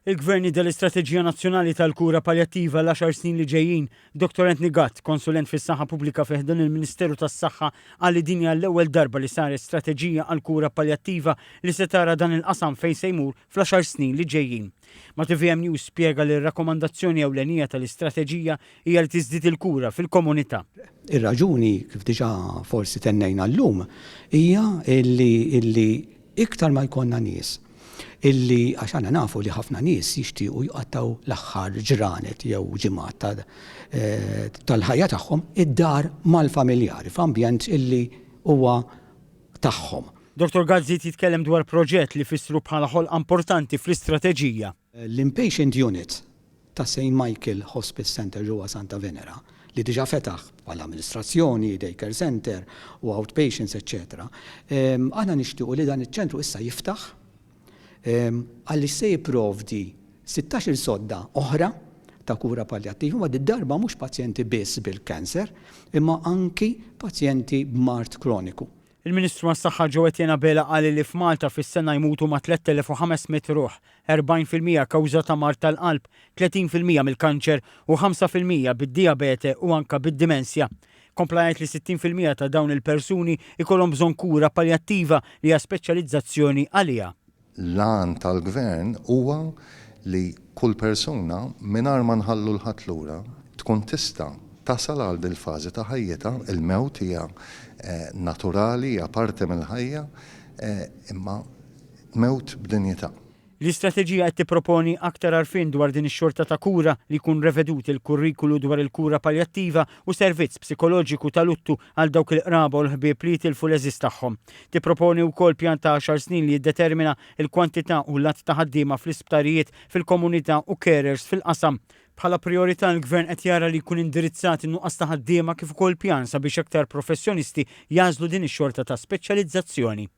Il-Gvern nieda l-Istrateġija Nazzjonali tal-Kura Paljattiva għall-għaxar snin li ġejjin. Dottor Anthony Gatt, konsulent fis-saħħa pubblika fi ħdan il-Ministeru tas-Saħħa, qal li din hija l-ewwel darba li saret strateġija għall-kura paljattiva li se tara dan il-qasam fejn se jmur fl-għaxar snin li ġejjin. Ma' tvm News spjega li r-rakkomandazzjoni ewlenija tal-istrateġija hija li tiżdied il-kura fil-komunità. Ir-raġuni, kif diġà forsi tennejna llum, hija li Iktar ma jkollna nies illi, għax aħna nafu li ħafna nies jixtiequ jqattgħu l-aħħar ġranet jew ġimgħat tal-ħajja tagħhom id-dar mal-familjari f'ambjent illi huwa tagħhom. Dottor Gatt żied jitkellem dwar proġett li fissru bħala ħolqa importanti fl-istrateġija. L-Inpatient Unit ta' Saint Michael Hospice Centre ġewwa Santa Venera, li diġà fetaħ bħala amministrazzjoni, day care centre u outpatients eċċetera, aħna nixtiequ li dan iċ-ċentru issa jiftaħ għaliex se jipprovdi 16-il sodda oħra ta' kura palljattiva, ma did-darba mhux pazjenti biss bil-cancer, imma anki pazjenti b'mard kroniku. Il-Ministru għas-Saħħa Joe Etienne Abela qal li f'Malta fis-sena jmutu ma' 3,500 ruħ, 40% kawża ta' mard tal-qalb, 30% mill-kanċer u 5% bid-dijabete u anka bid-dimensja. Kompla jgħid li 60% ta' dawn il-persuni jkollhom bżonn kura paljattiva li hija speċjalizzazzjoni għaliha. L-għan tal-Gvern huwa li kull persuna, mingħajr ma nħallu 'l ħadd lura, tkun tista' tasal għal dil-fażi ta' ħajjitha, il-mewt hija naturali, hija parti mill-ħajja, imma mewt b'dinjità. L-istrateġija qed tipproponi aktar għarfien dwar din ix-xorta ta' kura, li jkun revedut il-kurrikulu dwar il-kura paljattiva u servizz psikoloġiku ta' luttu għal dawk il-qraba u l-ħbieb li jitilfu l-għeżież tagħhom. Tipproponi wkoll pjan ta' għaxar snin li jiddetermina l-kwantità u l-għadd ta' ħaddiema fl-isptarijiet, fil-komunità u carers fil-qasam. Bħala prijorità l-Gvern qed jara li jkun indirizzat in-nuqqas ta' ħaddiema kif ukoll pjan sabiex aktar professjonisti jagħżlu din ix-xorta ta' speċjalizzazzjoni.